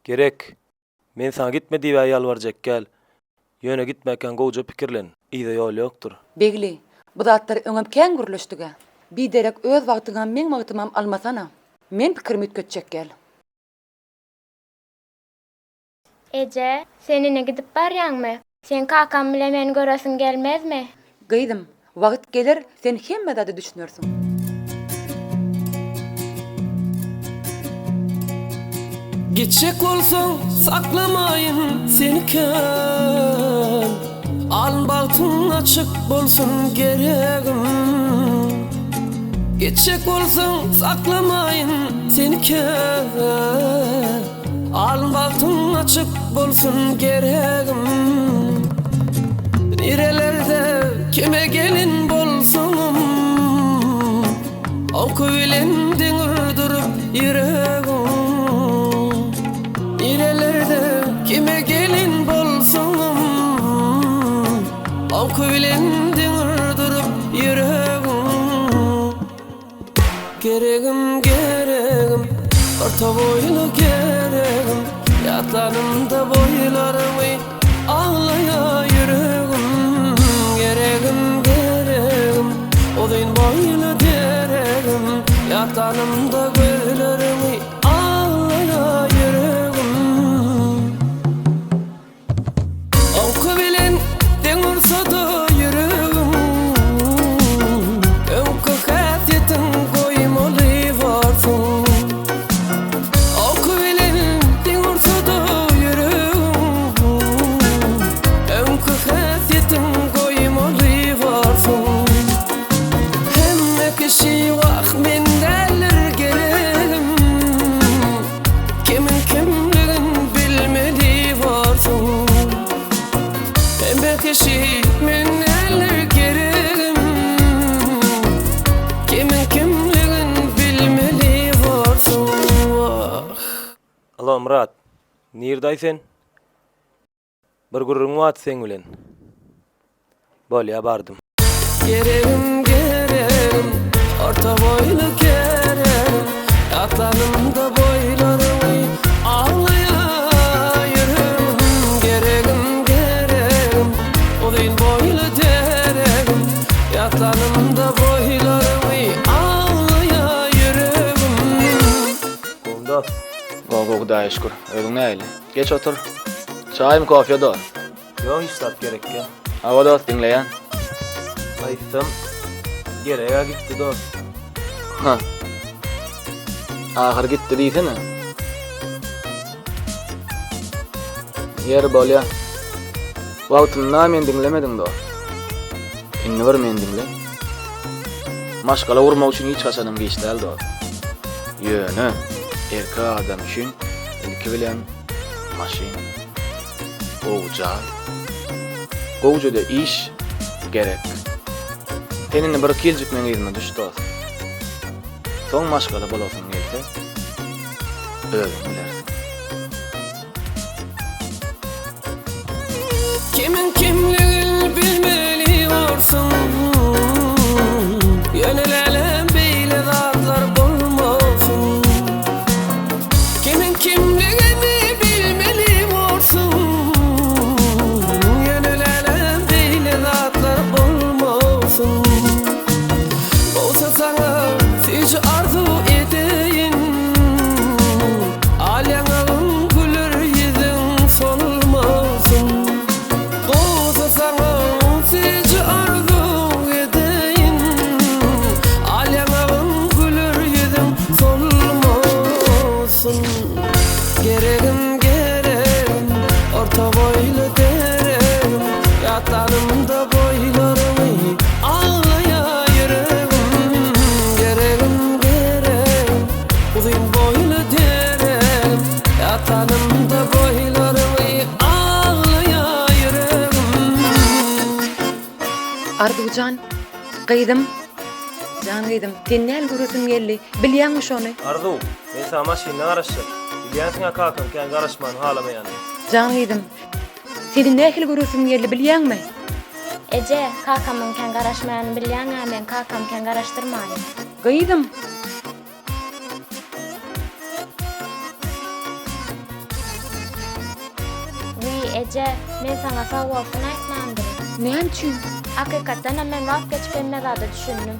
Gerek. Men saňa gitme diýibä ýalbarjak däl. Ýöne gitmäkäň gowja pikirlen, yza ýol ýokdur. Begli, bu zatlary öňem kän gürleşdig-ä. Biderek öz wagtyňam, meň wagtymam almasana. Men pikirimi üýtgetjek däl. Eje, sen ine gidip barýaňmy? Seň kakam bile meni göresiň gelmezmi? Gyzym, wagt geler, sen hemme zada düşünersiň. Gitjek bolsaň saklamaýyn seni kän Al bagtyň açyk bolsun geregim Gitjek bolsaň saklamaýyn seni kän Al bagtyň açyk bolsun geregim Nirelerde kime gelin bolsaňam Oňky bilen deň urduryp ýüregim Nirelerde kime gelin bolsaňam Oňky bilen deň urduryp ýüregim Geregim geregim Orta boýly geregim Ýatlanymda boýlaryňy Aglaýa ýüregim Geregim geregim Uzyn boýly deregim Ýatlanymda gözleriňi Aglaýa ýüregim. Oňky bilen deň ursa-da ýüregim, Öňki häsiýetiň goýmaly borsuň. Oňky bilen deň ursa-da ýüregim, Öňki häsiýetiň goýmaly borsuň. Hemme kişi wah men däldir geregim. Kimiň kimligin bilmeli borsuň Hemme kişi men däldir geregim Kimiň kimligin bilmeli borsuň Wah. Alo Myrat, nirdaý sen? Bir gürrüň bardy seň bilen. Bolýa bardym. Geregim geregim orta boýly geregim Ýatlanymda boýlaryňy aglaýa ýüregim Geregim geregim uzyn boýly deregim Ýatlanymda boýlaryňy aglaýa ýüregim. Gowmy dost? Gowy gowy Hudaýa şükür. Özüň nähili? Geç otur. Çaýmy kofýa dost? Ýok hiç zat gerekýä. Hawa dost diňleýän. Aýtsam gereg-ä gitdi dost. Ha. Ahyr gitdi diýsene. Ýeri bolýa. Wagtynda meni diňlemediň dost. Indi bir meni diňle. Maşgala gurmak üçin hiç haçanam giç däl dost. Ýöne erkek adam üçin ilki bilen maşyn, gowy jaý, gowja-da iş gerek. Sen indi birki ýyljyk meň yzyma düş dost. Soň maşgala bolasyň gelse, özüň bilersiň. Kimiň kimligin bilmeli borsuň Ýöne lälem beýle zatlar bolmasyn Kimiň kimligini bilmeli borsuň Ýöne lälem beýle zatlar bolmasyn Bolsa saňa süýji arzuw edeýin Al ýaňagyň güler ýüzüň solmasyn Bolsa saňa süýji arzuw edeýin Al ýaňagyň güler ýüzüň solmasyn Geregim geregim orta boýly deregim Ýatlanymda boýlaryňy Aglaýa ýüregim, geregim, geregim, Uzyn boýly deregim, Ýatlanymda boýlaryňy Aglaýa ýüregim. Arzuwjan, gyzym, jan gyzym, seni näl göresim geldi, bilýäňmi şony? Arzuw, men saňa maşynda garaşjak. Bilýänsiň-ä kakaň kän garaşmany halamaýanyny. Jan gyzym, Seni nähili göresim geldi bilýäňmi? Eje, kakamyň kän garaşmaýanyny bilýäň-ä, men kakamy kän garaşdyrmaýyn. Gyzym! Eje, men saňa sag bolsun aýtmandyryn. Näme üçin? Hakykatdanam men wagt geçip hemme zada düşündim.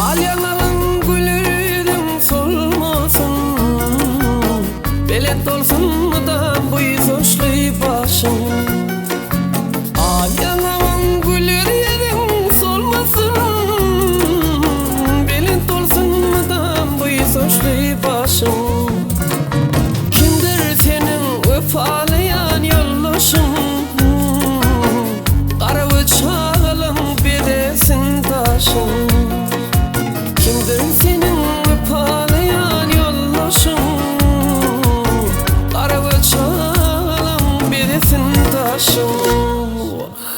Al ýaňagyň güler ýüzüň solmasyn Belent bolsun mydam buýsançly başyň Al ýaňagyň güler ýüzüň solmasyn Belent bolsun mydam buýsançly başyň Kimdir seniň wepaly ýan ýoldaşyň Garawy çagalyň bezesin daşyň Kimdir seniň wepaly ýan ýoldaşyň Garawy çagalyň bezesin daşyň Wah,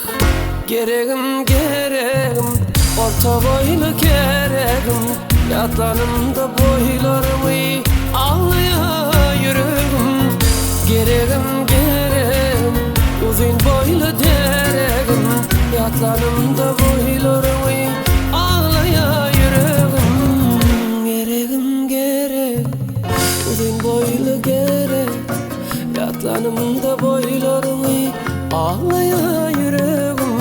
geregim, geregim, orta boýly geregim Ýatlanymda boýlaryňy aglaýar ýüregim Geregim, geregim, uzyn boýly deregim Ýatlanymda boýlaryňy aglaýar ýüregim Geregim, gerek, uzyn boýly gerek Ýatlanymda boýlaryňy aglaýar ýüregim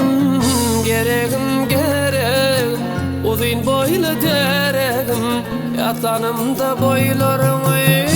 Geregim, gerek, uzyn boýly deregim Ýatlanymda boýlaryňy.